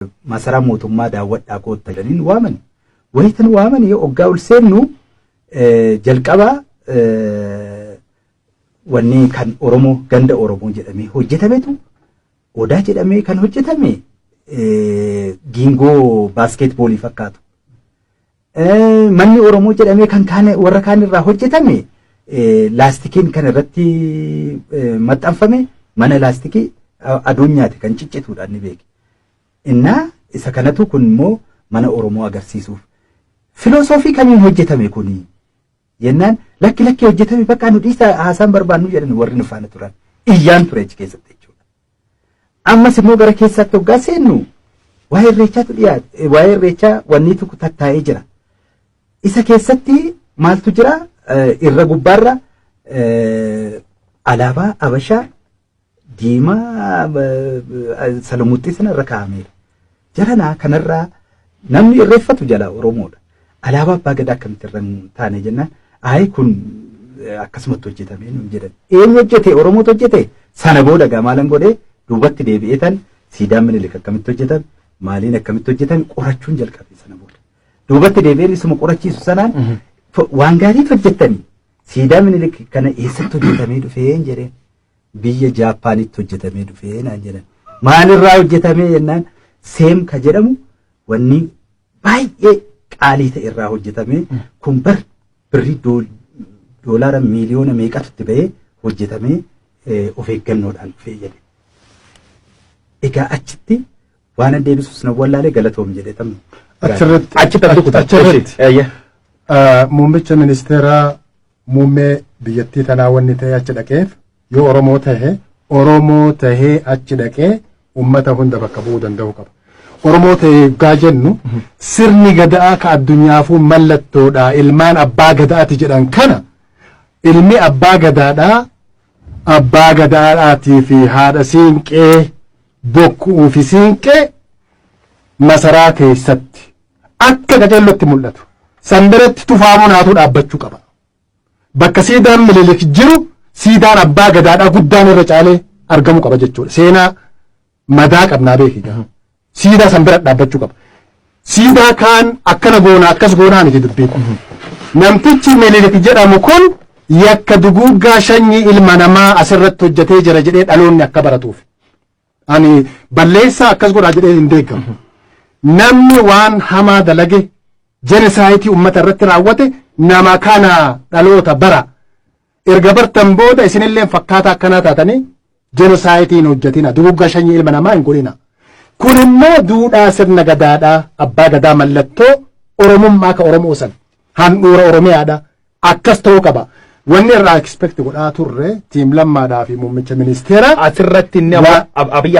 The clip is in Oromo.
Masaraa mootummaa daawwadhaa koottaa jedhanii nu waaman. Wayita nu waamanii hoggaa ol seennu jalqaba wanni kan Oromoo, ganda Oromoo jedhamee hojjetametu, odaa jedhamee kan hojjetame, giingoo basketballii fakkaatu. Manni Oromoo jedhamee kan kaan warra kaan irraa hojjetame, laastikiin kan irratti maxxanfame, mana laastikii aduun nyaate kan ciccituudha inni beeke. Innaa isa kanatu kun immoo mana Oromoo agarsiisuuf. Filosoofii kamiin hojjetame kuni? Jennaan, "Lakki, lakki, hojjetame bakka nu dhiisa, haasaan barbaannu," jedhan warri nu faana turan. Iyyaan ture achi keessatti jechuudha. Ammas immoo gara keessaatti hoggaa seennu waa'ee irreechaatu dhiyaate, waa'ee irreechaa wanni tokko tattaa'ee jira. Isa keessatti maaltu jira? Irra gubbaarra alaabaa Abashaa diimaa salamuutti sana irra kaa'ameera. Jaranaa kanarraa namni irreeffatu jala Oromoodha. Alaabaa abbaa gadaa akkamitti irra hin taane jennaan, "Ayi, kun akkasumatti hojjetame," nuun jedhan. Eenyu hojjete? Oromootu hojjete. Sana booda gaa maalan godhee duubatti deebi'ee tan siidaan Minilik akkamitti hojjetame, maaliin akkamitti hojjetame qorachuun jalqabe sana booda. Duubatti deebi'een isuma qorachiisu sanaan, "Waan gaariitu hojjettanii, siidaa Minilik kana eessatti hojjetamee dhufee?" jedheen. "Biyya Jaappaanitti hojjetamee dhufee," naan jedhan. "Maalirraa hojjetamee?" jennaan, "Seem ka jedhamu wanni baay'ee qaalii ta'e irraa hojjetamee, kun bar birrii doolaara miiliyoona meeqatu itti ba'ee hojjetamee of eeggannoodhaan dhufee," jedhe. Egaa achitti waan an deebisus na wallaalee, "Galatoom," jedhee tam. Achirratti Achitti abdii kutaa. Achirratti. Eeyyee. Muummicha ministeeraa, muummee biyyattii tanaa wanni ta'e achi dhaqeef, yoo Oromoo tahe, Oromoo tahee achi dhaqee ummata hunda bakka bu'uu danda'uu qaba. Oromoo ta'e gaa jennu, sirni gadaa ka addunyaafuu mallattoodha, ilmaan abbaa gadaati jedhan kana, ilmi abbaa gadaadhaa abbaa gadaadhaatii fi haadha siinqee bokkuu fi siinqee masaraa keessatti akka qaceellotti mul'atu. San biratti tufaamoo naatu dhaabbachuu qaba. Bakka siidaan Minilik jiru siidaan abbaa gadaadhaa guddaan irra caalee argamuu qaba jechuudha. Seenaa madaa qabnaa beeki. Siidaa san bira dhaabbachuu qaba. Siidaa kaan akkana goona, akkas goonaa miti dubbiin. Namtichi Minilik jedhamu kun yakka duguuggaa sanyii ilma namaa asirratti hojjetee jira jedhee dhaloonni akka baratuuf. Ani balleessaa akkas godhaa jedhee hin deeggamu. Namni waan hamaa dalage, genocide uummata irratti raawwate, nama kana dhaloota bara. Erga bartan booda isinillee fakkaataa akkanaa taatanii genocide hin hojjetina. Duguuggaa sanyii ilma namaa hin godhina. Kun immoo duudhaa sirna gadaadhaa, abbaa gadaa, mallattoo Oromummaa ka Oromoo san handhuura Oromiyaadha. Akkas ta'uu qaba. Wanni irraa expect godhaa turre team Lammaadhaa fi muummicha ministeera Asirratti inni Abiyyi